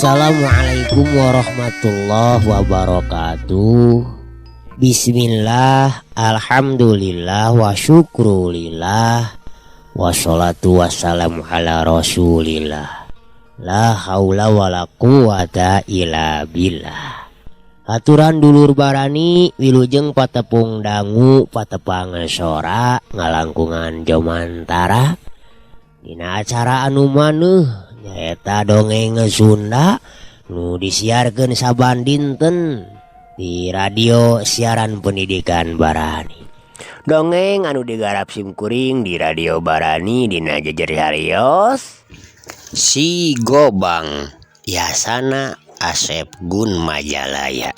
Assalamualaikum warahmatullahi wabarakatuh. Bismillah, alhamdulillah, wa syukrulillah, wassalatu wassalamu ala rasulillah. La haula wala quwata illa billah. Aturan dulur barani wilujeng patepung dangu patepang sora ngalangkungan jomantara. Dina acara anu maneuh nyaeta dongeng Sunda nu disiarkeun saban dinten di radio siaran pendidikan Barani. Dongeng anu digarap simkuring di radio Barani dina jejer harios Si Gobang Yasana Asep Gun Majalaya.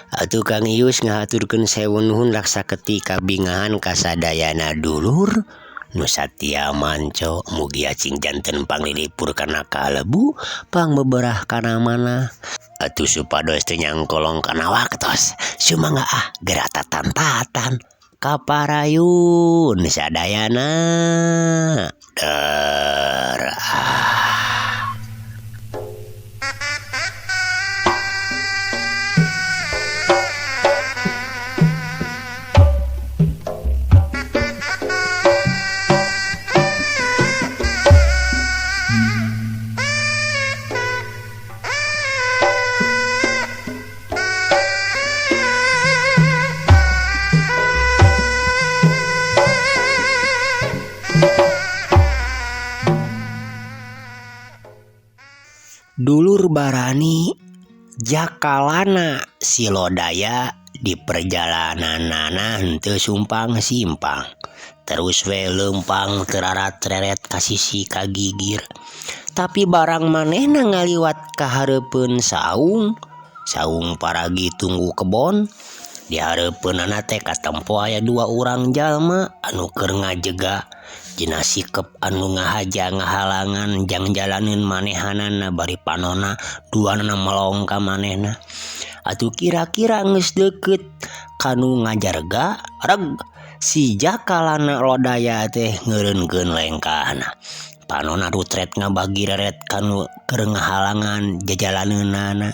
Atuh Kang Ius ngahaturkeun sewu nuhun laksa ketika bingahan kasadayana dulur nu satia manco mugia cing janten panglilipur kana kalebu pangbeberah kana mana atuh supados teu nyangkolong kana waktos sumangga ah geura tatantatan kaparayun sadayana der ah. Dulur Barani Jakalana si Lodaya di perjalananana henteu sumpang simpang terus we leumpang terarat-reret ka sisi ka gigir tapi barang manehna ngaliwat ka hareupeun saung saung paragi tunggu kebon di hareupeunana teh katempo aya dua urang jalma anu keur ngajega dina sikep anu ngahaja ngahalangan jang jalaneun manehanana bari panona duanana melong ka manehna atuh kira-kira geus deukeut kanu ngajarga reg si Jakalana Lodaya teh ngeureunkeun lengkahna panona rutret ngabagi reret kanu keur ngahalangan jajalaneunana.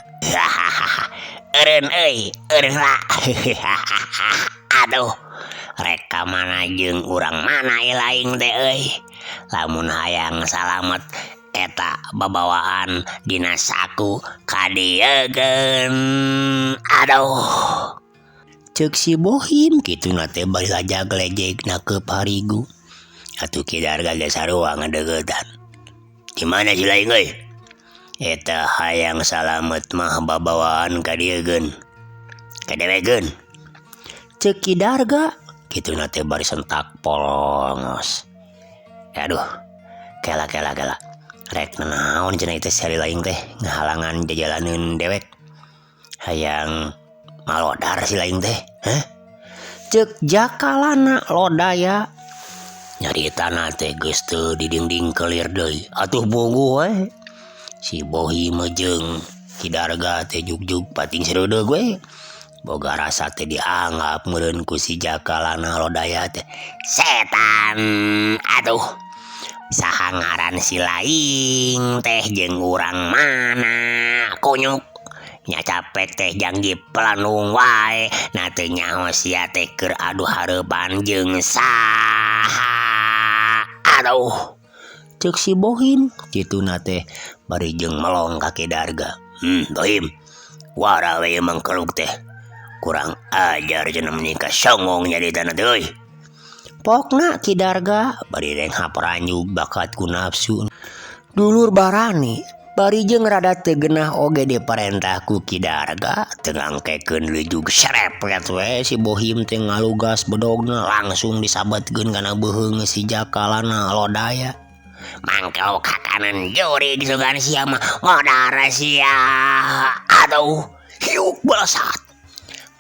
Eureun euy eureun lah. Aduh rek ka mana jeung urang mana laing teh euy lamun hayang salamet eta babawaan dina saku kadiekeun. Aduh ceuk si Bohim kituna teh bari lajag-lejeg nakeup harigu atuh Ki Darga geus sarua ngadeuketan di mana si laing euy eta hayang salamet mah babawaan kadiekeun kadewekeun ceuk Ki Darga kituna teh bari sentak polongos. Aduh kela kela kela rek nanaon cenah teh sari laing teh ngahalangan jajalaneun dewek hayang malodar si laing teh heh ceuk Jakalana Lodaya nyaritana teh geus teu didingding kelir deui atuh bogo we si Bohim jeung Ki Darga teh jugjug pating sereudeuh we boga rasa teh dianggap meureun ku si Jakalana Lodaya teh setan. Aduh saha ngaran si laing teh jeung urang mana kunyuk nya capek teh janggi pelanung wae na teu nyaho sia teh keur adu hareupan jeung saha. Aduh ceuk si Bohim kituna teh bari jeung melong ka Ki Darga. Bohim wara we mangkeluk teh kurang ajar cenah menikah songong nyari tanah teh euy. Pokna Ki Darga bari renghap ranyug bakat ku nafsu. Dulur Barani Bari jeung rada teu genah oge diparentah ku Ki Darga teu ngangkekeun leujug serepet we si Bohim teh ngalugas bedogna langsung disabetkeun kana beuheung si Jakalana Lodaya. Mangkel ka kanan jurig sugan sia mah modar sia. Aduh, hiuk balesat.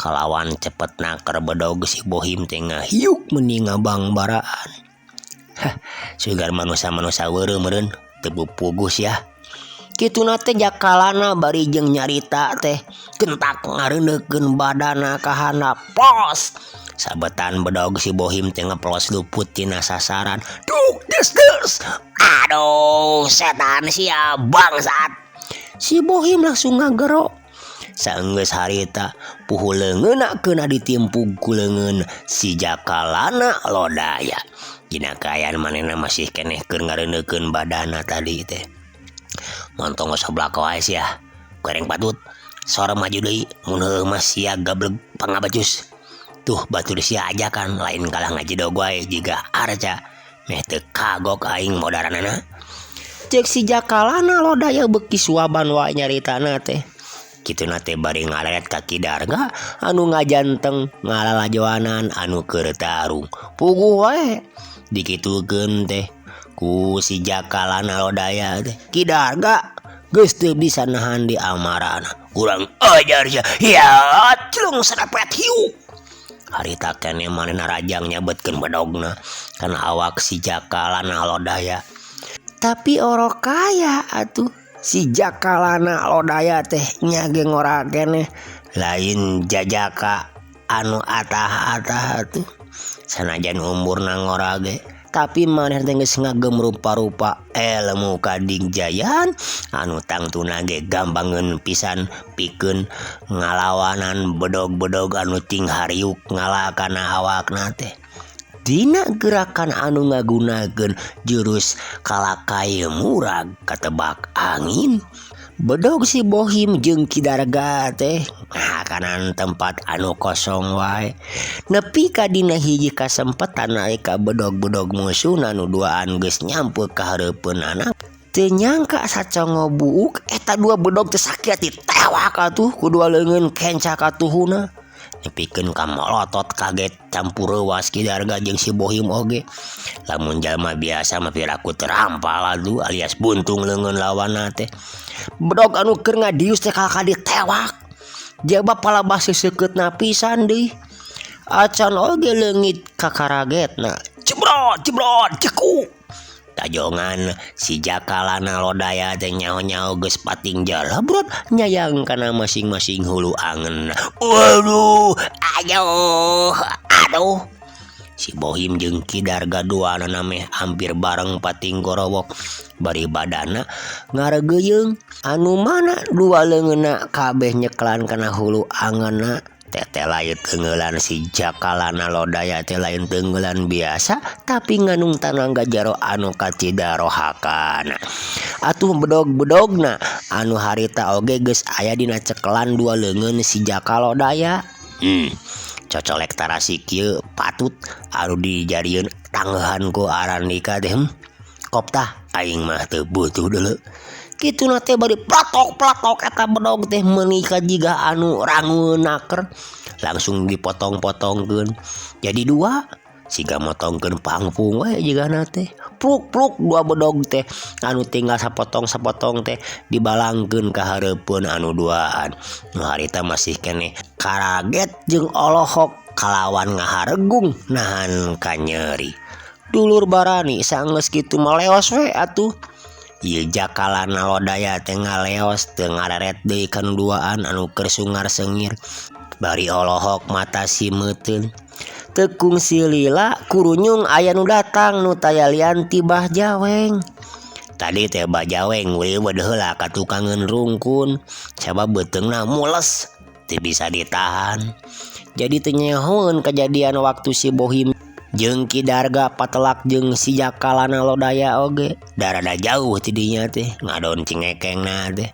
Kalawan cepet naker bedog si Bohim teh ngahiuk meuni ngabangbaraan. Hah, sugan manusa-manusa weureuh meureun teu pupuguh sia. Kituna teh Jakalana bari jeung nyarita teh gentak ngareuneukeun badana ka handap pos. Sabetan bedog si Bohim teh ngeplos luput tina sasaran. Duk des des. Aduh, setan sia bangsat. Si Bohim langsung ngagero. Saenggeus harita puhu leungeunna keuna ditimpug ku leungeun si Jakalana Lodaya. Dina kaayaan manehna masih keneh keur ngareuneukeun badana tadi teh. Montong seblak wae sia. Goreng patut. Sora maju deui mun heueuh mah sia gableg pangabacus. Tuh batur sia ajakan lain kalah ngajedog wae jiga arca. Meh teu kagok aing modaranana. Ceuk si Jakalana Lodaya beuki suaban wae nyaritana teh. Kituna teh bari ngaleret ka Ki Darga anu ngajanteng ngalalajoanan anu keur tarung. Puguh wae dikitukeun teh ku si Jakalana Lodaya teh. Ki Darga geus teu bisa nahan di amarana. Kurang ajar sia. Ya celung serepet hiuk. Harita keneh manehna rajang nyabetkeun bedogna kana awak si Jakalana Lodaya. Tapi orok kaya atuh si Jakalana Lodaya teh nya ge ngora keneh lain jajaka anu atah-atah atuh. Sanajan umurna ngora ge tapi manehna teh geus ngagem rupa-rupa elmu kadingjayan anu tangtuna ge gambangeun pisan pikeun ngalawanan bedog-bedog anu ting hariuk ngalakana awakna teh. Dina gerakan anu ngagunakeun jurus kalakai murag katebak angin. Bedog si Bohim jeung Ki Darga teh ngahakanan tempat anu kosong wae. Nepi ka dina hiji kasempetan nalika bedog-bedog musuhna nu duaan geus nyampe ka hareupeunana. Teu nyangka sacongo buuk eta dua bedog teh sakieu ditewak atuh ku dua leungeun kenca katuhuna. Nepikeun ka molotot kaget campur reuwas Ki Darga jeung si Bohim oge. Lamun jalma biasa mah piraku teu rampal atuh alias buntung leungeun lawanna teh. Bedog anu keur ngadius teh kalahka ditewak. Jaba palabah seuseukeutna pisan deui. Acan oge leungit kakaragetna. Jebrot jebrot ceku. Tajongan si Jakalana Lodaya teh nyaho-nyaho geus pating jalabrot nyayang kana masing-masing hulu angen. Waduh, aduh, aduh. Si Bohim jeung Ki Darga duanana meh hampir bareng pating gorowok. Bari badana ngaregeuyeung anu mana dua leungeunna kabeh nyeklan kana hulu angenna. Tete lain teungeulan si Jakalana Lodaya teh lain teungeulan biasa tapi nganung tanaga jaro anu katidarohakana. Atuh bedog-bedogna anu harita oge geus aya dina cekelan dua leungeun si Jaka Lodaya. Cocolek tarasi kieu patut anu dijarieun tangeuhan ku Arandika teh. Koptah aing mah teu butuh deuleu. Kituna teh bari platok-platok eta bedog teh meuni ka jiga anu rangun naker langsung dipotong-potongkeun jadi dua siga motongkeun pangpung we jigana teh pluk-pluk dua bedog teh anu tinggal sapotong-sapotong teh dibalangkeun ka hareupeun anu duaan. Nu harita masih keneh karaget jeung olohok kalawan ngaharegung nahan kanyeri. Dulur barani saenggeus kitu mah leos we atuh. Ieu Jakalana Lodaya teh ngaleos teu ngareret deui ka nu duaan anu keur sungar sengir. Bari olohok mata si meuteun. Teu kungsi lila kurunyung aya nu datang nu taya lian ti Bah Jaweng. Tadi teh Bah Jaweng nguriweuh heula ka tukangeun rungkun sabab beuteungna mules teu bisa ditahan. Jadi teu nyahoeun kajadian waktu si Bohim jeung Ki Darga patelak jeung si Jakalana Lodaya oge. Darada jauh ti dinya teh ngadon cingekengna teh.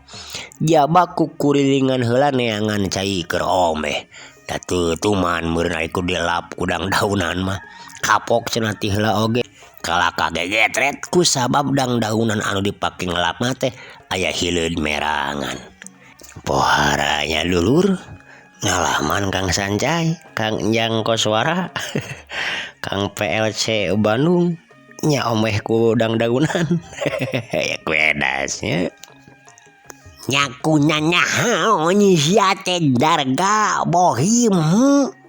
Jaba kukurilingan heula neangan cai keur omeh. Da teu tuman meureun ari ku dilap kudang daunan mah. Kapok cenah ti heula oge. Kalakah gegetret ku sabab dangdaunan anu dipake ngelapna teh aya hileud merangan. Pohara nya dulur ngalaman Kang Sancai, Kang Enjang Koswara, Kang PLC Bandung nya omeh ku dangdaunan hehehe kuedasnya. Nyaku nyanyaho sia teh darga bohim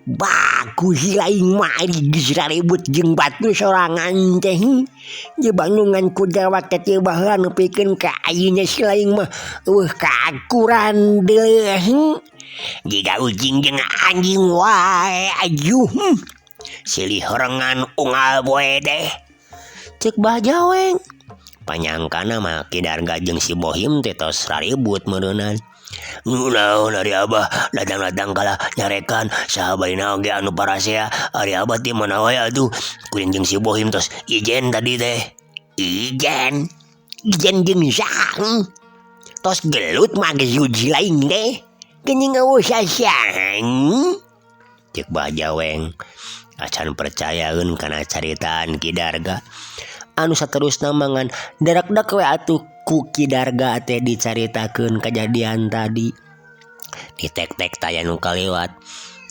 bagus lain mah ari geus raribut jeung batur sorangan teh di Bandungan ku dewek teh ti baheula nepikeun ka ayeuna si lain mah eueuh kaakuran deuleuh jiga ucing jeung anjing wae ajuh silih horengan unggal poe teh ceuk Bah Jaweng panyangkana mah Ki Darga jeung si Bohim teh tos raribut meureunan. Naon ari abah datang-datang kalah nyarekan saha barina oge anu parasea ari abah ti mana wae atuh kuring jeung si Bohim tos ijen tadi teh. Ijen? Ijen jeung saha? Tos gelut mah geus uji lain teh geuning eueuh sasahan. Ceuk Bah Jaweng acan percayaeun kana caritaan Ki Darga anu saterusna mangan darakdak we atuh ku Ki Darga teh dicaritakeun kajadian tadi. Ditek-tek taya nu kaliwat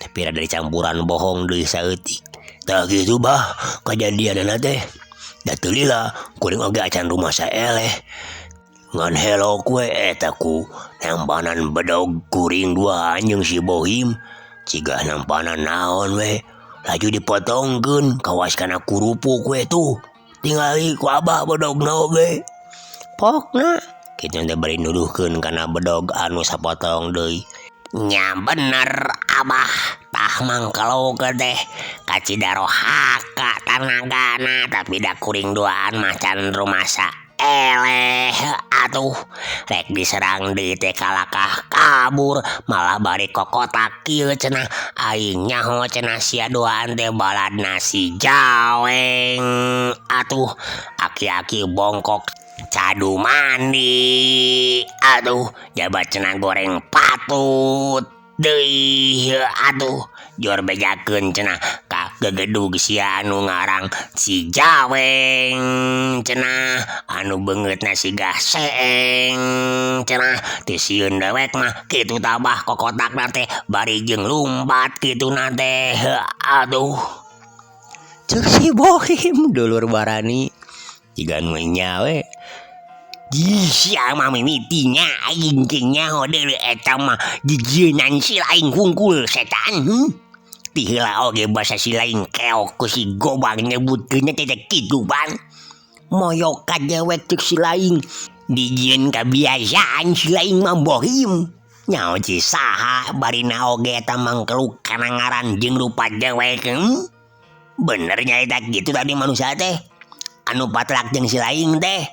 tapi rada dicampuran bohong deui saeutik. Tah kitu bah kajadianana teh da teu lila kuring oge acan rumasa eleh. Ngan helok we eta ku nampanan bedog kuring duaan jeung si Bohim cigah nampanan naon we laju dipotongkeun kawas kana kurupuk we tuh. Tingali ku abah bedogna oge. Pokna kitu teh bari nuduhkeun kana bedog anu sapotong deui. Nya bener abah tah mangkeluk teh kacida rohaka tanagana tapi da kuring duaan mah can rumasa eleh atuh rek diserang deui teh kalakah kabur malah bari kokotak kieu cenah aing nyaho cenah sia duaan teh baladna si Jaweng atuh aki-aki bongkok cadu mandi aduh jabat cenah goreng patut deui aduh jor bejakeun cenah ka gegedug sia anu ngarang si Jaweng cenah anu beungeutna siga seeng cenah teu sieun dewek mah kitu tabah kokotakna teh bari jeung lumpat kituna teh aduh. Ceuk si Bohim dulur barani jiga nu nya we. Sia mah mimitinya aing teh nyaho deuleu eta mah jijieunnan si lain hungkul setan. Ti heula oge basa si lain keok ku si Gobang nyebutkeunna teh kitu pan. Moyok ka dewek ceuk si lain dijieun kabiasaan si lain mah Bohim. Nyaho ci saha barina oge eta mangkeluk kana ngaran jeung rupa dewek. Bener nya eta kitu tadi manusia teh anu patlak jeung si lain teh.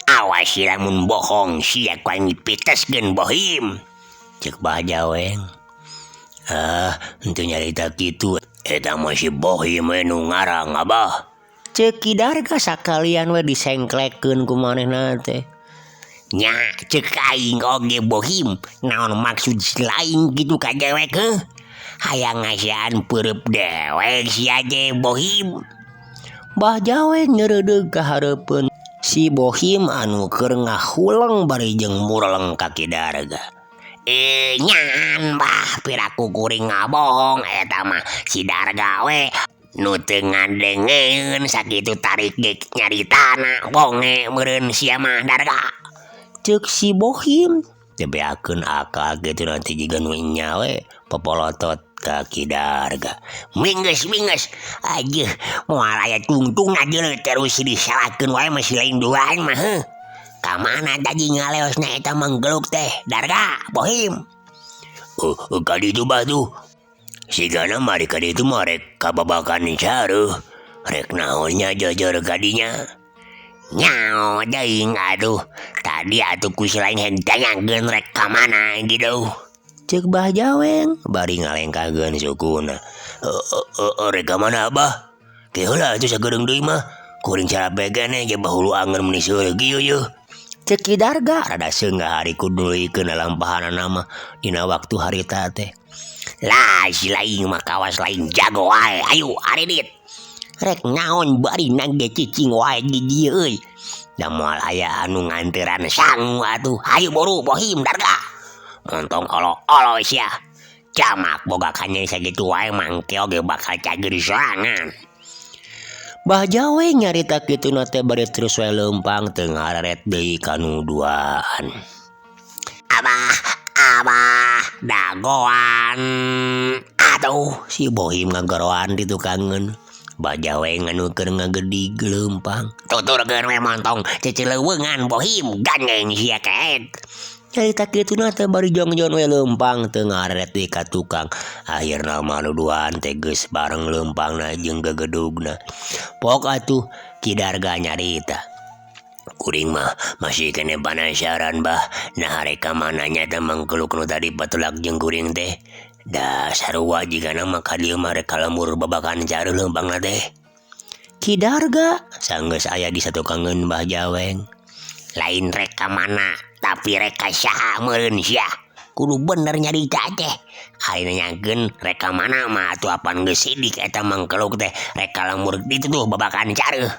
Awas lamun bohong sia ku aing dipiteskeun Bohim. Ceuk Bah Jaweng. Ah, henteu nyarita kitu eta mah si Bohim we nu ngarang abah. Ceuk Ki Darga sakalian we disengklekeun ku manehna teh. Nya ceuk aing oge Bohim naon maksud si lain kitu ka dewek heuh? Hayang ngasihan peureub dewek sia teh Bohim. Bah Jaweng nyeureudeuh ka hareupeun si Bohim anu keur ngahuleng bari jeung mureleng ka Ki Darga. Nyan bah piraku kuring ngabohong eta mah si Darga we nu teu ngadengeun sakitu tarik ge nyaritana bonge meureun sia mah Darga. Ceuk si Bohim teu beakeun akal kitu nanti jiga nu nya we popolotot ka Ki Darga. Minggeus minggeus ajuh moal aya tungtungna deuleu terus disalahkeun wae mah si lain duaan mah heuh. Ka mana tadi ngaleosna eta manggeluk teh Darga Bohim? Ka ditu bah tuh. Sigana mah ka ditu mah rek ka babakan sareuh. Rek naon nya jojor ka dinya. Nyaho teuing aduh tadi atuh ku si lain tanyakeun rek ka mana gitu. Ceuk Bah Jaweng bari ngalengkahkeun sukuna. Rek ka mana abah? Ke heula atuh sagedeung deui mah. Kuring carape keneh jaba hulu angeun meuni seueur kieu yeuh. Ceuk Ki Darga rada seungah hari ku nuluykeun lalampahanana mah dina waktu harita teh. Lah si lain mah kawas lain jago wae ayo aridit. Rek naon bari nage cicing wae di dieu euy. Da moal aya anu nganteran sangu atuh. Hayu buru Bohim Darga. Montong olo-olo sia. Jamak boga kanyai sakitu wae mangke oge bakal cager sorangan. Bah Jaweng nyarita kituna teh bari terus wae leumpang teu ngararet deui ka nu duaan. Abah, abah, dagoan. Aduh, si Bohim ngageroan di tukangeun. Bah Jaweng anu keur ngagedig leumpang. Tuturkeun we montong cecileuweungan Bohim gandeng sia keet. Nyarita kituna teh bari jongjon we leumpang teu ngareret deui ka tukang. Akhirna mah nu duaan teh geus bareng leumpangna jeung gegedugna. Pok atuh Ki Darga nyarita. Kuring mah masih keneh panasaran bah. Nah rek ka mana nya teh mangkeluk nu tadi patulak jeung kuring teh. Da sarua jigana mah ka dieu mah rek ka lembur babakan careuh leumpangna teh. Ki Darga sanggeus aya di satukangeun Bah Jaweng. Lain rek ka mana tapi rek ka saha meureun sia. Kudu bener nyarita teh. Ari nanyakeun rek ka mana mah atuh apan geus sidik eta mangkeluk teh rek ka lembur ditu tuh babakan careuh.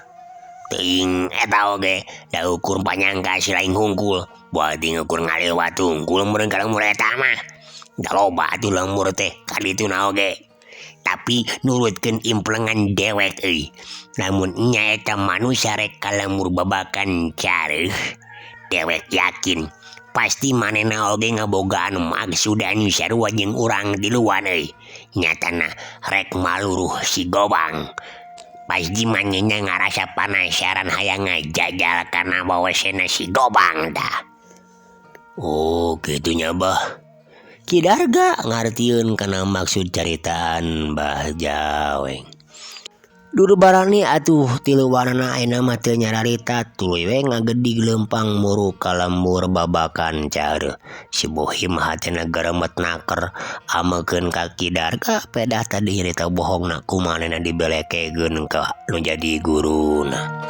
Teuing eta oge da ukur panyangka si lain hungkul. Boa teuing ukur ngaliwat hungkul meureun ka lembur eta mah. Da loba atuh lembur teh ka dituna oge. Tapi nurutkeun implengan dewek euy. Lamun nya eta manusia rek ka lembur babakan careuh, dewek yakin pasti manehna oge ngabogaan maksud anu sarua jeung urang tiluan euy. Nyatana rek maluruh si Gobang. Pasti manehna ngarasa panasaran hayang ngajajal kana wawasena si Gobang tah. Oh, kitu nya bah. Ki Darga ngartieun kana maksud caritaan Bah Jaweng. Dulu barani atuh tiluanana ayeuna mah teu nyararita tuluy we ngagedig leumpang muru ka lembur babakan careuh. Si Bohim hatena geremet naker amekeun ka Ki Darga pedah tadi nyarita bohongna kumanehna dibelekekeun ka nu jadi guruna.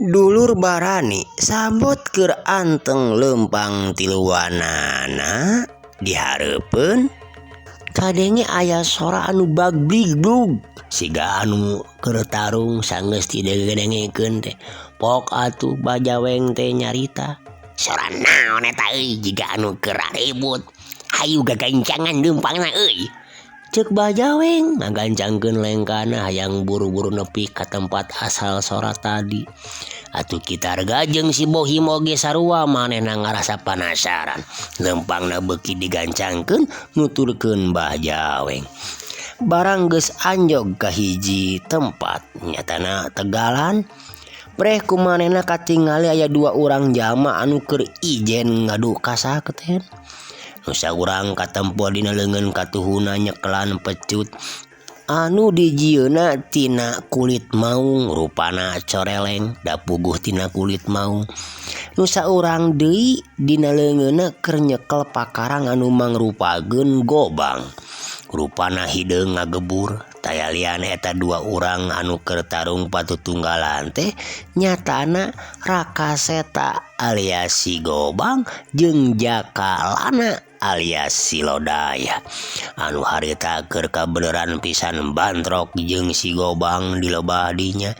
Dulur barani sambot keur anteng leumpang tiluanana dihareupeun kadenge aya sora anu bagbliglug siga anu keur tarung sanggeus didengekeun teh. Pok atuh Bah Jaweng teh nyarita sora naon eta euy jiga anu keur ribut. Hayu gagancangan leumpangna euy. Ceuk Bah Jaweng ngagancangkeun lengkana hayang buru-buru nepi ka tempat asal sora tadi. Atuh Ki Darga jeung si Bohim oge sarua manehna ngarasa panasaran. Leumpangna beuki digancangkeun nuturkeun Bah Jaweng. Barang geus anjog ka hiji tempat nyatana tegalan. Preh ku manehna katingali aya dua urang jalma anu keur ijen ngadu kasakten. Nu saurang katempo dina leungeun katuhuna nyekelan pecut anu dijieunna tina kulit maung rupana coreleng da puguh tina kulit maung. Nu saurang deui dina leungeunna keur nyekel pakarang anu mangrupakeun gobang rupana hideung ngagebur. Taya lian eta dua urang anu keur tarung patutunggalan teh nyatana Raka Seta alias si Gobang jeung Jaka Lana alias si Lodaya anu harita keur kabeneran pisan bantrok jeung si Gobang di lebah dinya.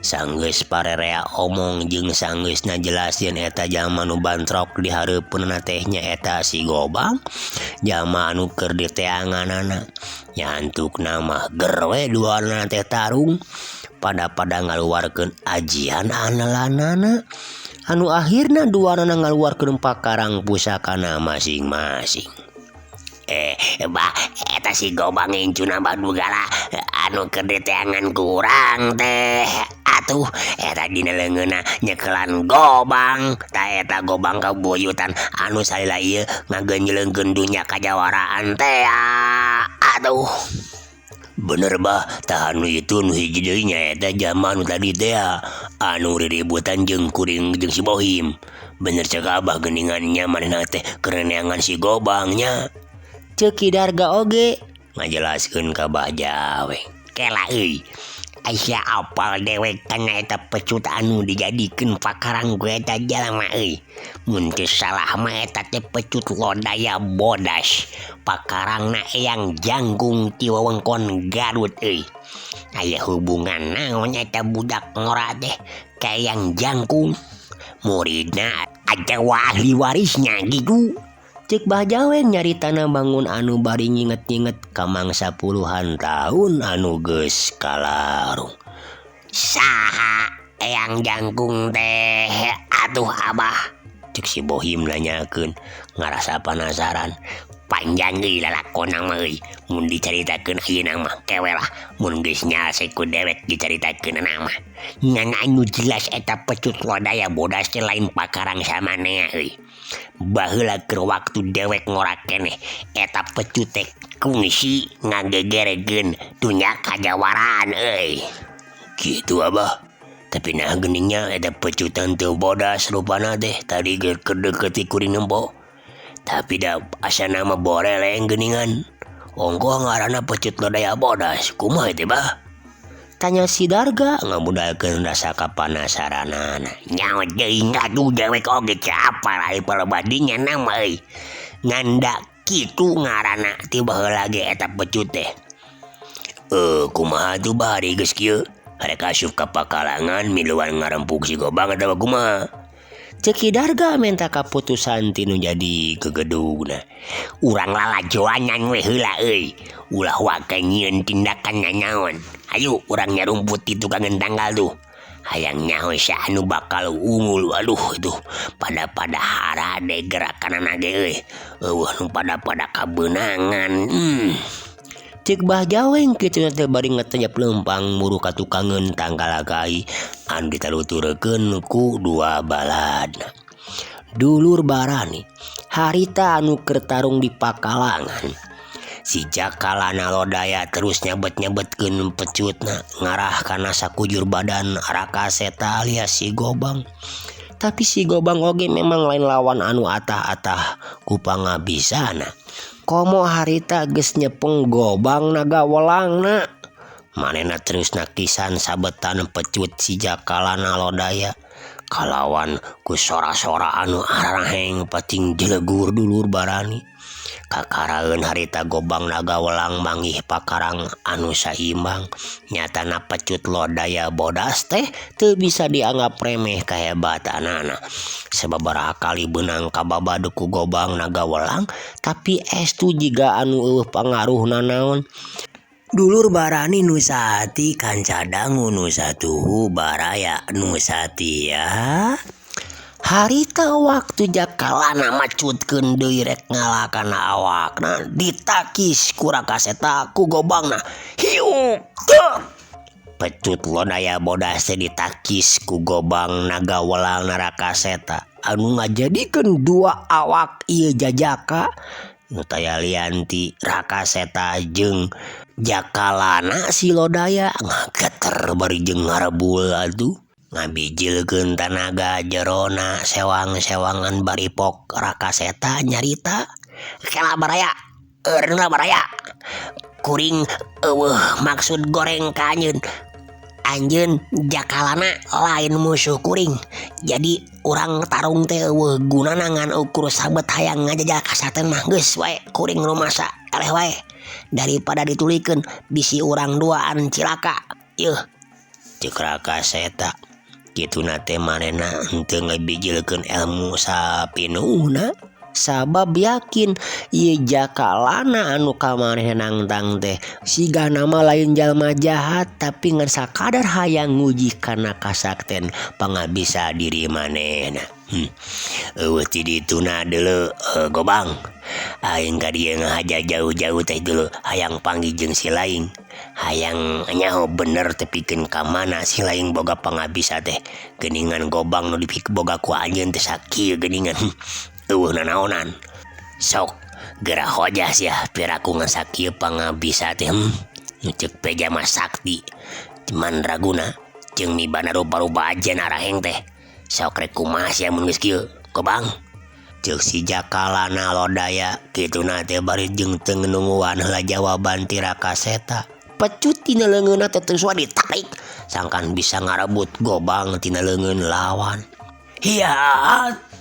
Sanggeus parerea omong jeung sanggeusna jelas yen eta jalma nu bantrok di hareupeunna teh nyaeta si Gobang jalma anu keur diteanganana. Nyantukna mah ger we duanana teh tarung pada-pada ngaluarkeun ajian andalanana anu akhirna duanana ngaluarkeun pakarang pusakana masing-masing. Bah eta si Gobang incuna badugala anu keur diteangan kurang teh. Atuh eta dina leungeunna nyekelan gobang ta eta gobang kabuyutan anu salila ieu ngagenjleungkeun dunya kajawaraan teh. Aduh. Bener bah, tah anu itu nu hiji deui nyaeta jalma nu tadi teh anu riributan jeung kuring jeung si Bohim. Bener cek Abah geuningan nya manehna teh keur neangan si Gobang nya. Ceuk Ki Darga oge ngajelaskeun ka Bah Jaweng. Kela euy, Aisyah apal dewek kana eta pecut anu dijadikeun pakarang ku eta jalma euy. Mun teu salah mah eta teh pecut Lodaya Bodas. Pakarangna Eyang Jangkung ti wewengkon Garut euy. Aya hubungan naon eta budak ngora teh ka Eyang Jangkung? Muridna atawa ahli warisna gitu. Ceuk Bah Jaweng nyaritana bangun anu bari nginget-nginget ka mangsa puluhan tahun anu geus kalarung. Saha Eyang Jangkung teh atuh Abah? Ceuk si Bohim nanyakeun ngarasa panasaran. Panjang deui lalakonna mah euy. Mun dicaritakeun ayeuna mah kewe lah mun geus nyalse ku dewek dicaritakeunana mah. Ngan anu jelas eta pecut Lodaya Bodas teh lain pakarang samanea euy. Baheula keur waktu dewek ngora keneh eta pecut teh kungsi ngagegerekeun dunya kajawaraan euy. Kitu Abah. Tapi nah geuningnya eta pecutan teu bodas rupana teh tadi ge keur deukeut ti kuring nempo. Tapi da asana mah boreleng geuningan. Ongkoh ngaranna pecut Lodaya Bodas. Kumaha teh Bah? Tanya si Darga ngabudalkeun rasa kapanasaranana. Nyaho teuing atuh dewek oge teu apal ari palebah dinya mah euy. Ngan da kitu ngaranna ti baheula ge eta pecut teh. Kumaha atuh Bah ari geus kieu? Rek asup ka pakalangan miluan ngarempug si Gobang atawa kumaha? Ceuk Ki Darga menta kaputusan ti nu jadi gegedugna. Urang lalajoanan we heula euy. Ulah waka nyieun tindakan nanaon. Hayu urang nyarumput ti tukangeun tanggal tuh. Hayang nyaho saha nu bakal unggul. Aduh tuh pada-pada harade gerakanana ge euy. Eueuh nu pada-pada kabeunangan. Ceuk Bah Jaweng kitu teh bari ngetejep leumpang muru ka tukangeun tangkal kai anu ditaluturkeun ku dua baladna. Dulur barani harita anu keur tarung di pakalangan. Si Jakalana Lodaya terus nyabet-nyabetkeun pecutna ngarah kana sakujur badan Raka Seta alias si Gobang. Tapi si Gobang oge memang lain lawan anu atah-atah ku pangabisana. Komo harita geus nyepeng Gobang naga welangna. Manehna terus nakisan sabetan pecut si Jakalana Lodaya. Kalawan ku sora-sora anu araheng pating jelegur dulur barani. Kakaraeun harita Gobang naga welang manggih pakarang anu saimbang. Nyatana pecut Lodaya Bodas teh teu bisa dianggap remeh kahebatanana. Sababaraha kali beunang kababad ku Gobang naga welang, tapi estu jiga anu eueuh pangaruhna naon. Dulur barani nu saati kanca dangu nu satuhu baraya nu satia. Harita waktu Jakalana macutkeun deui rek ngalakana awakna ditakis ku Raka Seta ku Gobangna. Hiuk teu. Pecut Lodaya Bodas teh ditakis ku Gobang naga welang Raka Seta anu ngajadikeun dua awak ieu jajaka nu taya lian ti Raka Seta jeung Jakalana si Lodaya ngageter bari jeung ngarebul atuh. Ngabijilkeun tanaga jerona sewang-sewangan bari pok Raka Seta nyarita. Kela baraya, eureun baraya. Kuring eueuh maksud goreng ka anjeun. Anjeun Jakalana lain musuh kuring. Jadi urang tarung teh eueuh gunana ngan ukur sabet hayang ngajajal kasaten mah geus wae kuring rumasa eleh wae. Daripada ditulikeun bisi urang duaan cilaka. Yeuh. Ceuk Raka Seta. Kituna teh manehna henteu ngabijilkeun ilmu sapinuhna sabab yakin ieu Jakalana anu ka manehna nangtang teh sigana mah lain jalma jahat tapi ngan sakadar hayang nguji kana kasakten pangabisa diri manehna. Eueuh ti dituna deuleu Gobang. Aing ka dieu ngahaja jauh-jauh teh deuleu hayang panggih jeung si laing. Hayang nyaho bener tepikeun ka mana si laing boga pangabisa teh. Geuningan Gobang nu dipikaboga ku anjeun teh sakieu geuningan. Eueuh nanaonan. Sok geura hojah sia piraku ngan sakieu pangabisa teh. Nu ceuk beja mah sakti mandraguna jeung mibanda rupa-rupa ajian araheng teh. Sok rek kumaha sia mun geus kieu, Gobang? Ceuk si Jakalana Lodaya kituna teh bari jeung teu nungguan heula jawaban ti Raka Seta. Pecut tina leungeunna teh terus wae ditarik sangkan bisa ngarebut Gobang tina leungeun lawan. Hiat!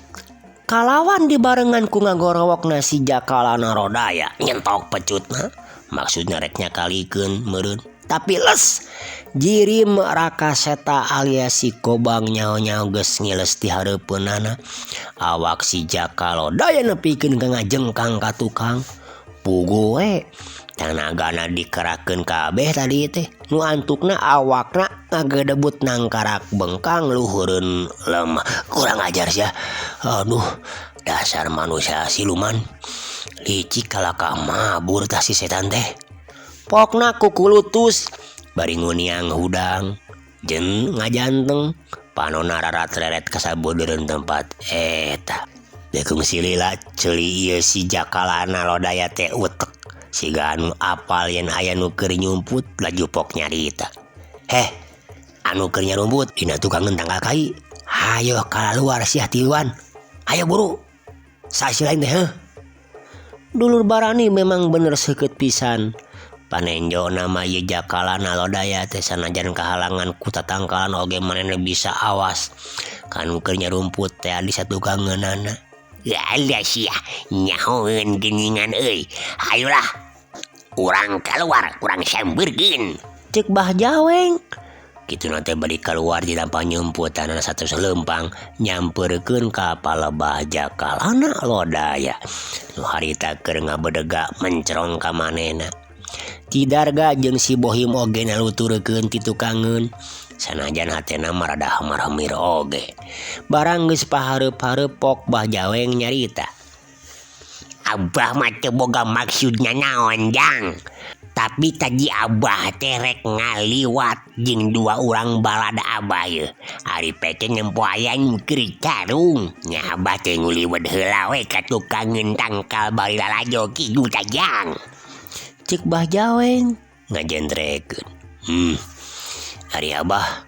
Kalawan dibarengan ku ngagorowokna si Jakalana Lodaya nyentok pecutna. Maksudna rek nyakalikeun meureun tapi les jirim Raka Seta alias si Gobang nyaho-nyaho geus ngiles di hareupeunana. Awak si Jaka Lodaya nepikeun ka ngajengkang ka tukang. Puguh we tanagana dikerahkeun kabeh tadi teh nu antukna awakna ngagedebut nangkarak bengkang luhureun lemah. Kurang ajar sia. Aduh, dasar manusia siluman. Licik kalakah mabur tah si setan teh. Pokna kukulutus bari nguniang hudang jeung ngajanteng panona rarat-reret kasabudeureun tempat eta. Deung silila ceuli ieu si Jakalana Lodaya teh utek siga anu apal yen aya nu keur nyumput laju pok nyarita. Heh, anu keur nyarumput dina tukangeun tangkal kai. Hayo kaluar sia tiluan. Hayo buru. Saha lain teh heuh. Dulur barani memang bener seukeut pisan. Panenjo nama ieu Jakalana Lodaya teh sanajan kahalangan ku tatangkalan oge manehna bisa awas. Kanu keur nyarumput teh di satukangeunana. Lah sia nyahoeun geuningan euy. Hayulah. Urang kaluar, urang sambeurkeun. Ceuk Bah Jaweng. Kituna teh bari kaluar di lampang nyumputanana satus leumpang nyampeurkeun ka palebah Jakalana Lodaya. Nu harita keur ngabedega mencerong ka manehna. Ki Darga jeung si Bohim oge naluturkeun ti tukangeun. Sanajan hatena mah rada maremir oge. Barang geus pahareup-hareup pok Bah Jaweng nyarita. Abah mah teu boga maksudna naon jang. Tapi tadi abah teh rek ngaliwat jeung dua urang balada abah yeuh. Ari peke nempo aya nu keur carung. Nya abah teh nguliwet heula we ka tukangeun tangkal bari lalajo kitu tah jang. Ceuk Bah Jaweng ngajentrekeun. Ari abah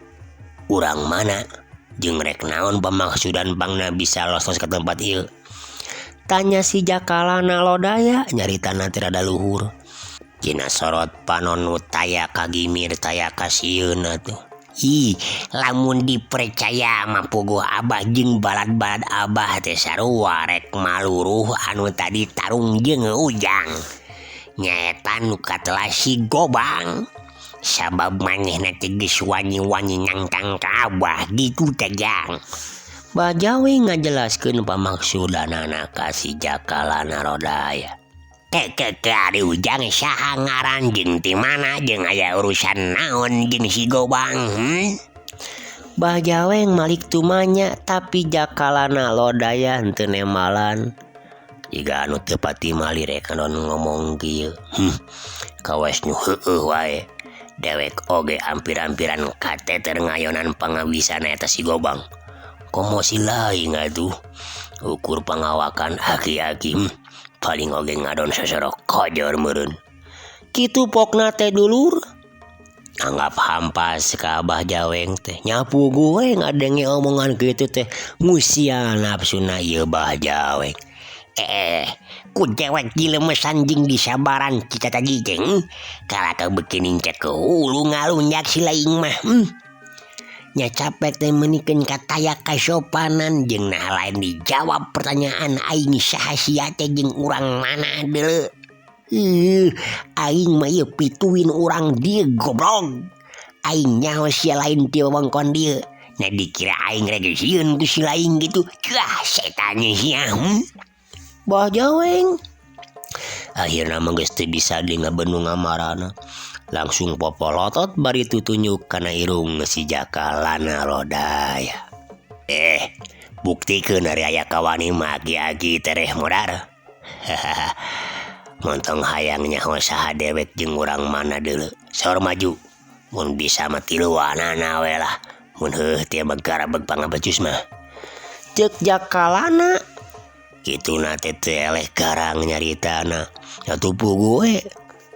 urang mana jeung rek naon pamaksudan pangna bisa losos ka tempat ieu? Tanya si Jakalana Lodaya nyaritana teh rada luhur. Dina sorot panon nu taya kagimir taya kasieun atuh. Ih, lamun dipercaya mah puguh abah jeung balad-balad abah teh sarua rek maluruh anu tadi tarung jeung Ujang. Nyaeta nu katelah si Gobang. Sabab manehna teh geus wanyi-wanyi nangtang ka abah gitu teh jang. Bah Jaweng ngajelaskeun pamaksudanana ka si Jakalana Lodaya. Keke ari Ujang saha ngaran jeung ti mana jeung aya urusan naon jeung si Gobang? Bah Jaweng malik tumanya tapi Jakalana Lodaya henteu nembalan. Jiga anu teu patimali rek ngomong kieu. Kawas nu heueuh wae. Dewek oge ampir-ampiran kateter ngayonan pangabisana eta si Gobang. Komo si laing atuh. Ukur pangawakan aki-aki. Paling oge ngadon sosorok kojor meureun. Kitu pokna teh dulur. Anggap hampas ka Abah Jaweng teh. Nyapu gue ngadenge omongan kitu teh ngusia nafsuna ieu Bah Jaweng. Ku dewek dilemesan jeung disabaran kita tadi teh. Kalaka beuki nincak ke hulu ngalunjak si laing mah. Nya capek teh meunikeun kataya kasopanan jeung nah lain dijawab pertanyaan aing saha sia teh jeung urang mana deuleu. Aing mah ieu pituin urang dieu goblok. Aing nyaho sia lain ti wewengkon dieu. Nah dikira aing rek sieun ku si laing gitu. Cah setan sia. Bah Jaweng akhirna mah geus teu bisa deui ngabendung amarana. Langsung popolotot bari tutunyuk kana irung si Jakalana Lodaya. Buktikeun ari aya kawani mah aki-aki tereh modar. Montong hayang nyaho saha dewek jeung urang mana deuleu. Sor maju. Mun bisa mah tiluanana we lah. Mun heuh teh garabeg pangabecus mah. Ceuk Jakalana. Kituna teh teu eleh garang nyaritana. Atuh puguh we.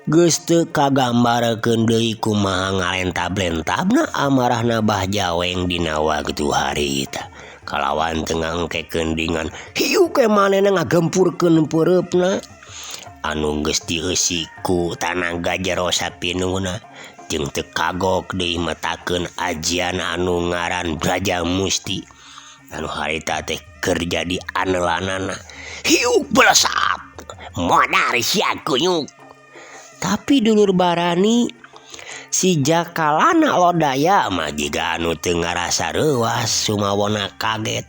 Geus teu kagambarkeun deui kumaha ngalentab-lentabna amarahna Bah Jaweng dina waktu harita. Kalawan teu ngangkekeun dingan hiuk we manehna ngagempurkeun peureupna anu geus dieusi ku tanaga jero sapinuhna jeung teu kagok deui metakeun ajian anu ngaran Braja Musti anu harita teh keur jadi aneulanana. Hiuk belesat modar sia kunyuk. Tapi dulur barani si Jakalana Lodaya mah jiga anu teu ngarasa reuas sumawona kaget.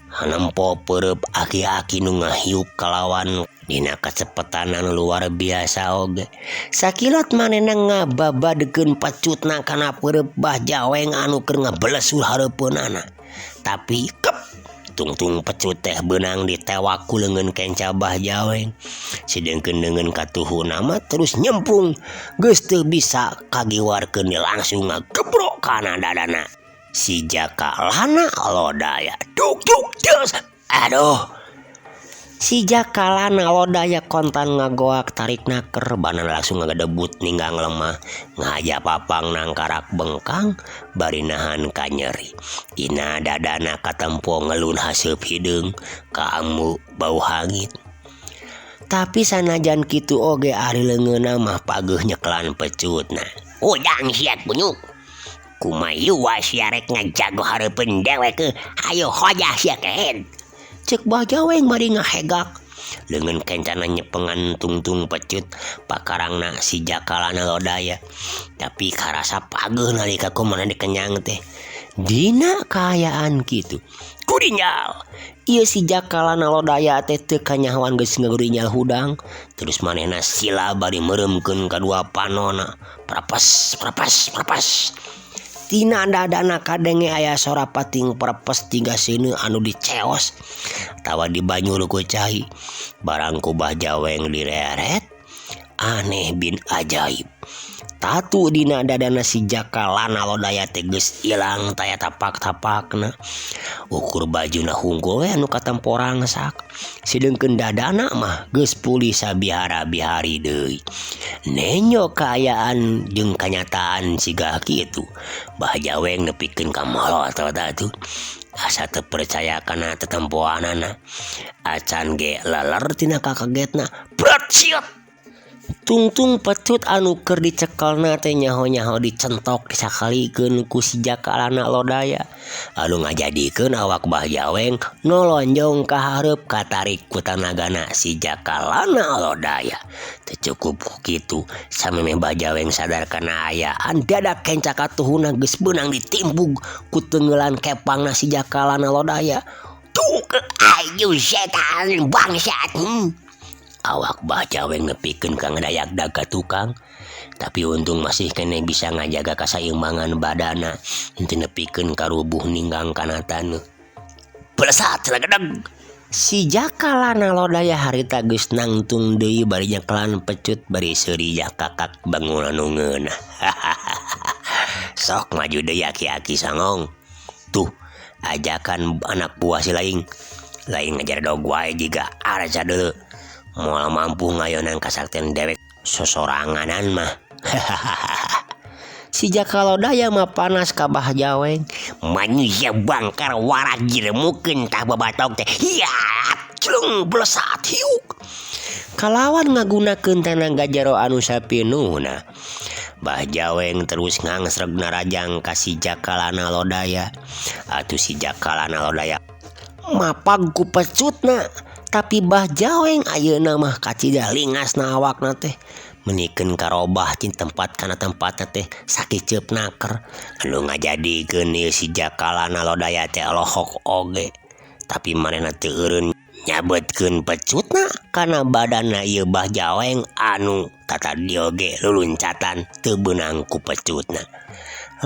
Hanempo peureub aki-aki nu ngahiuk kalawan dina kacepetan anu luar biasa oge. Sakilat manehna ngababadekeun pecutna kana peureub Bah Jaweng anu keur ngabelesur hareupeunana. Tapi kep tungtung pecut teh beunang ditewak ku leungeun kenca Bah Jaweng. Sedengkeun leungeun katuhuna mah terus nyemplung geus teu bisa kagiwarkeun langsung ngagebrok kana dadana. Si Jakalana Lodaya duk duk deus aduh. Si Jakalana Lodaya kontan ngagoak tarik naker banan langsung ngagedebut ninggang lemah ngaja papang nangkarak bengkang bari nahan kanyeri. Dina dadana katempo ngelun haseup hideung kaambu bau hangit. Tapi sanajan kitu oge ari leungeunna mah pageuh nyekelan pecutna. Udang sia kunyuk. Kumaha sia rek ngajago hareupeun dewek hayo hojah sia kehed. Cek Bah Jaweng bari ngahegak. Leungeun kencana nyepengan tungtung pecut pakarangna si Jakalana Lodaya. Tapi karasa pageuh nalika kumaha dikenyang teh. Dina kaayaan kitu. Gurinjal. Ieu si Jakalana Lodaya teh teu kanyahoan geus ngagurinjal hudang. Terus manehna sila bari meureumkeun kadua panona. Prapes prapes prapes. Tina dadana kadenge aya sora pating prepes tiga seuneu anu diceos atawa dibanyur ku cai. Barang ku Bah Jaweng direret aneh bin ajaib. Tatu dina dadana si Jakalana Lodaya teh geus ilang taya tapak-tapakna. Ukur bajuna hungkul we anu katempo rangsak. Sedengkeun dadana mah geus pulih sabihara-bihari deui. Nenjo kaayaan jeung kanyataan siga kitu. Bah Jaweng nepikeun ka molotot atuh. Asa teu percaya kana tetempoanana. Acan ge leler tina kakagetna. Bret siot. Tungtung pecut anu keur dicekelna teh nyaho-nyaho dicentok disakalikeun ku si Jakalana Lodaya. Anu ngajadikeun awak Bah Jaweng nolonjong ka hareup katarik ku tanagana si Jakalana Lodaya. Teu cukup ku kitu samemeh Bah Jaweng sadar kana ayaan dadak kenca katuhuna geus beunang ditimbug ku teunggeulan kepangna si Jakalana Lodaya. Tuh ayu setan bangsat. Awak Bah Jaweng nepikeun ka ngadayak-dag ka tukang. Tapi untung masih keneh bisa ngajaga kasaimbangan badana henteu nepikeun karubuh ninggang kana taneuh. Belesat lagedeg. Si Jakalana Lodaya harita geus nangtung deui bari nyekelan pecut bari seuri kakak bangunan nu ngeunah. Sok maju deui aki-aki sangong. Tuh ajakan anak buah si laing. Lain ngajar dog wae jiga arca deuleu. Moal mampu ngayonan kasaktian dewek sosoranganan mah. Si Jakalodaya mah panas ka Bah Jaweng. Manusia bangkar warak diremukeun tah babatok teh. Hiat celung belesat hiuk. Kalawan ngagunakeun tanaga jero anu sapinuhna. Bah Jaweng terus ngangsreg narajang ka si Jakalana Lodaya. Atuh si Jakalana Lodaya mapag ku pecutna. Tapi Bah Jaweng ayeuna mah kacida lingasna awakna teh. Menikeun karobah ti tempat kana tempatna teh sakiceup naker. Anu ngajadikeun ieu si Jakalana Lodaya teh lohok oge. Tapi manehna teu eureun nyabetkeun pecutna kana badanna ieu Bah Jaweng anu tatadi oge luluncatan teu beunang ku pecutna.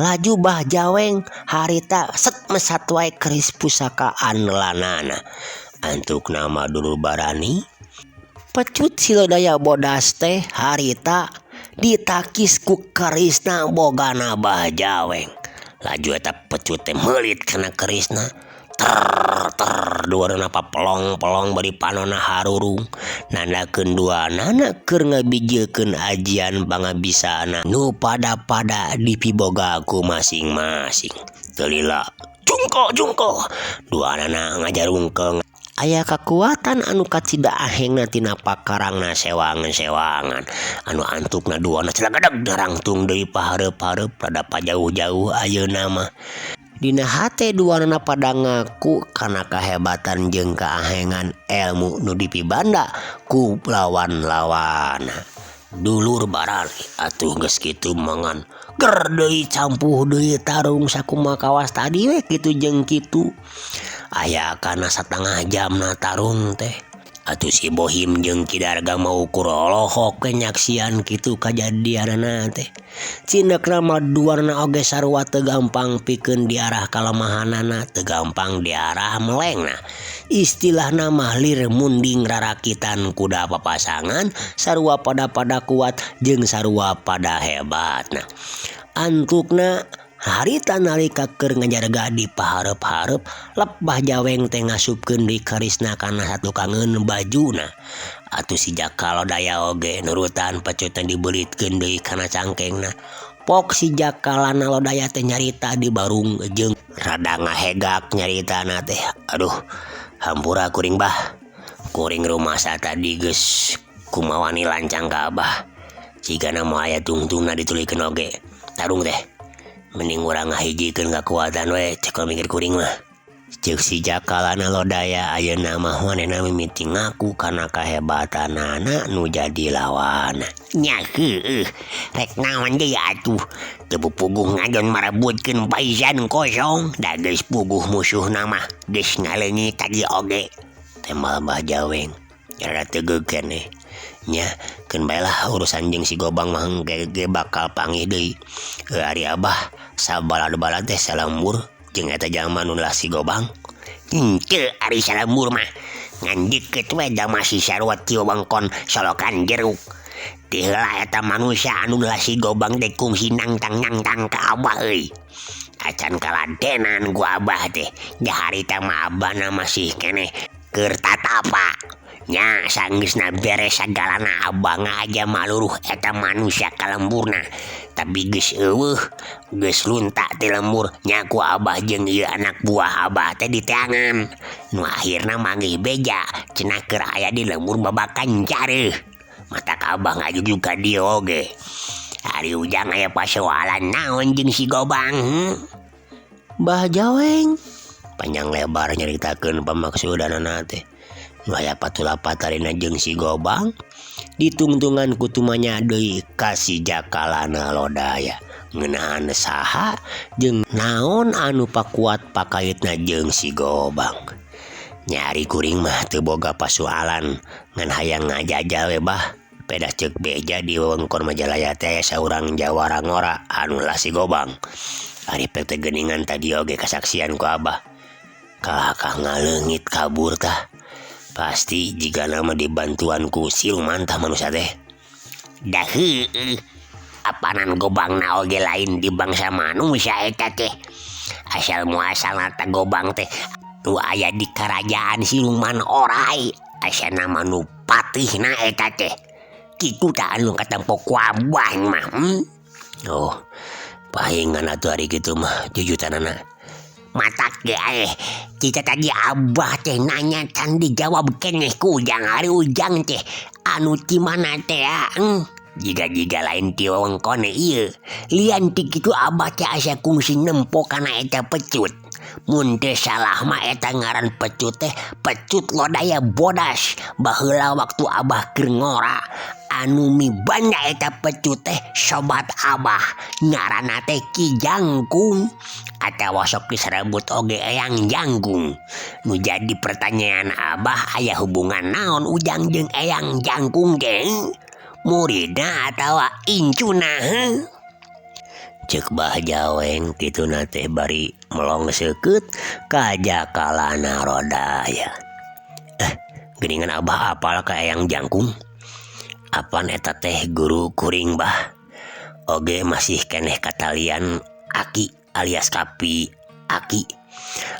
Laju Bah Jaweng harita set mesat wae keris pusaka andelanana. Antuk nama dulur barani pecut si Lodaya bodas teh harita ditakis ku kerisna bogana Bah Jaweng. Laju eta pecut teh meulit kana kerisna. Ter ter duanana papelong-pelong bari panonna harurung nandakeun duanana keur ngabijilkeun ajian pangabisana nu pada-pada dipiboga ku masing-masing. Teu lila jungko jungko duanana ngajarungkeung aya kakuatan anu kacida ahengna tina pakarangna sewang-sewangan anu antukna duana calagadeg narangtung deui pahareup-hareup rada pajauh-jauh ayeuna mah. Dina hate duanana pada ngaku kana kahebatan jeung kaahengan elmu nu dipibanda ku lawan-lawanna. Dulur barali atuh geus kitu mangan ger deui campuh deui tarung sakumaha kawas tadi we kitu jeung kitu. Aya kana satengah jamna tarung teh. Atuh si Bohim jeung Ki Darga mah ukur olohok we nyaksian kitu kajadianana teh. Cindekna mah duanana oge sarua teu gampang pikeun diarah kalemahanana, teu gampang diarah melengna. Istilahna mah lir munding rarakitan kuda papasangan sarua pada-pada kuat jeung sarua pada hebatna. Antukna harita nalika keur ngajarga di pahareup-hareup lep Bah Jaweng teh ngasupkeun deui karisna kana satukangeun bajuna. Atuh si Jaka Lodaya oge nurutan pecutna dibelitkeun deui kana cangkengna. Pok si Jaka lana Lodaya teh nyarita di barung jeung rada ngahegak nyaritana teh. Aduh, hampura kuring bah. Kuring rumasa tadi geus kumawani lancang ka abah. Jigana moal aya tungtungna dituluykeun oge. Tarung teh. Mending urang ngahijikeun kakuatan we cek mikir kuring mah. Ceuk si Jaka lana Lodaya ayeuna mah manehna mimiti ngaku kana kahebatanana nu jadi lawanna. Nya heueuh rek naon deui atuh teu puguh ngajon marebutkeun paisan kosong da geus puguh musuhna mah geus ngaleungit tadi oge. Tembal Bah Jaweng rada tegeug keneh. Nya keun bae lah urusan jeung si Gobang mah engke ge bakal panggih deui. Ari abah sabalad-balad teh salembur jeung eta jalma nu lah si Gobang. Henteu ari salembur mah ngan deukeut we da masih sarua ti wewengkon Solokan Jeruk. Ti heula eta manusia anu lah si Gobang teh kungsi nangtang-nangtang ka abah euy. Acan kaladenan ku abah teh. Da harita mah abahna masih keneh keur tatapa. Nya sanggeusna beres sagalana abah ngaja maluruh eta manusia ka lemburna. Tapi geus eueuh, geus lunta ti lembur nya ku abah jeung ieu anak buah abah teh diteangan. Nu akhirna manggih beja cenah keur aya di lembur babakan careuh. Matak abah ngajugjug ka dieu oge. Ari ujang aya pasoalan naon jeung si Gobang? Bah Jaweng panjang lebar nyaritakeun pamaksudanana teh. Nu aya patula-patalina jeung si Gobang ditungtungan ku tumanya deui ka si Jaka lana Lodaya. Ngeunaan saha jeung naon anu pakuat pakaitna jeung si Gobang. Nya ari kuring mah teu boga pasualan ngan hayang ngajajal we bah. Pedah ceuk beja di wewengkon Majalaya teh aya saurang jawara ngora anu lah si Gobang. Ari pek teh geuningan tadi oge kasaksian ku abah. Kalahkah ngaleungit kabur tah. Pasti jigana mah dibantuan ku siluman tah manusia teh. Da heueuh apanan Gobangna oge lain di bangsa manusia eta teh. Asal muasalna teh Gobang teh nu aya di karajaan siluman orai. Asana mah nu patihna eta teh. Kitu tah anu katempo ku abah mah. Oh, pahingan atuh ari kitu mah jujutanana. Matak ge kita tadi abah teh nanya can dijawab keneh ku ujang. Ari ujang teh anu ti mana teh? Jiga-jiga lain ti wewengkon ieu. Lian ti kitu abah teh asa kungsi nempo kana eta pecut. Mun teu salah mah eta ngaran pecut teh pecut Lodaya bodas. Baheula waktu abah keur ngora anu mibanda eta pecut teh sobat abah ngaranna teh Ki Jangkung atawa sok diserebut oge Eyang Jangkung. Nu jadi pertanyaan abah aya hubungan naon ujang jeung Eyang Jangkung teh? Muridna atawa incuna? Ceuk Bah Jaweng kituna teh bari melong seukeut ka Jaka lana Lodaya. Geuningan abah apal ka Eyang Jangkung? Apan eta teh guru kuring bah. Oge masih keneh katalian aki alias kapi aki.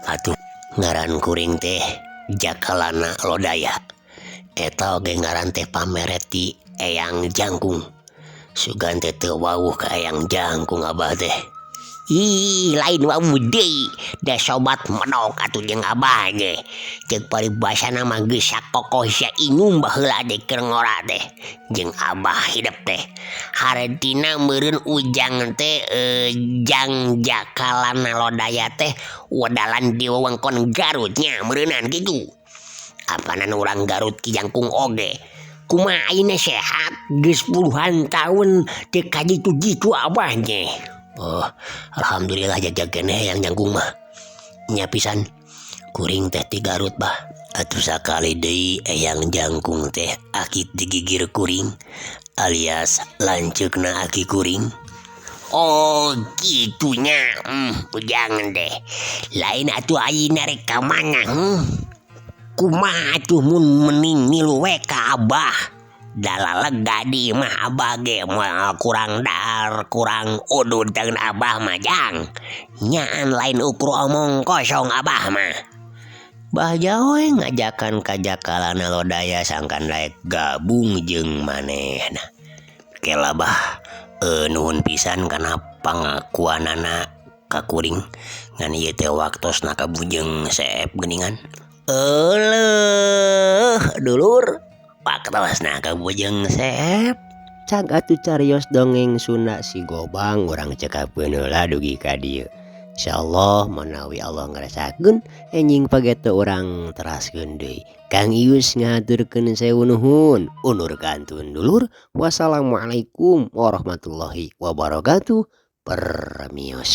Atuh Ngaran kuring teh Jakalana Lodaya. Eta oge ngaran teh pamere ti Eyang Jangkung. Sugan teh teu wawuh ka Eyang Jangkung Abah teh. Ih, lain wawuh deui, da sobat medok atuh jeung Abah ge. Ceuk paribasana mah geus sakokoh sainum baheula teh keur ngora teh jeung Abah hidep teh. Hartina meureun Ujang teh Jang Jakalana Lodaya teh wedalan di wewengkon Garut nya meureunan kitu. Apanan urang Garut Ki Jangkung oge. Kumaha ayeuna sehat geus puluhan tahun teu kajitu-jitu Abah ge. Oh, alhamdulillah jajag keneh Eyang Jangkung mah. Nya pisan kuring teh ti Garut bah. Atuh sakali deui Eyang Jangkung teh aki ti gigir kuring alias lanceukna aki kuring. Oh kitu nya, Ujang teh. Lain atuh ayeuna rek ka mana? Kumaha atuh mun mending milu we ka Abah. Da lalega di imah Abah ge moal kurang dahar kurang udud tangan Abah mah Jang. Nyaan lain ukur omong kosong Abah mah. Bah we ngajakan ka Jakalana Lodaya sangkan daek gabung jeung manehna. Kela bah, nuhun pisan kana pangakuanana ka kuring ngan ieu teh waktosna kabujeng seep geuningan. Euleuh dulur. Waktosna kabujeng seep. Cag atuh carios dongeng Sunda si Gobang urang cekapkeun heula dugi ka dieu. Insyaallah manawi Allah ngarasakeun enjing pageto urang teraskeun deui. Kang Ius ngahaturkeun sewu nuhun. Undur kantun dulur. Wassalamualaikum warahmatullahi wabarakatuh. Permios.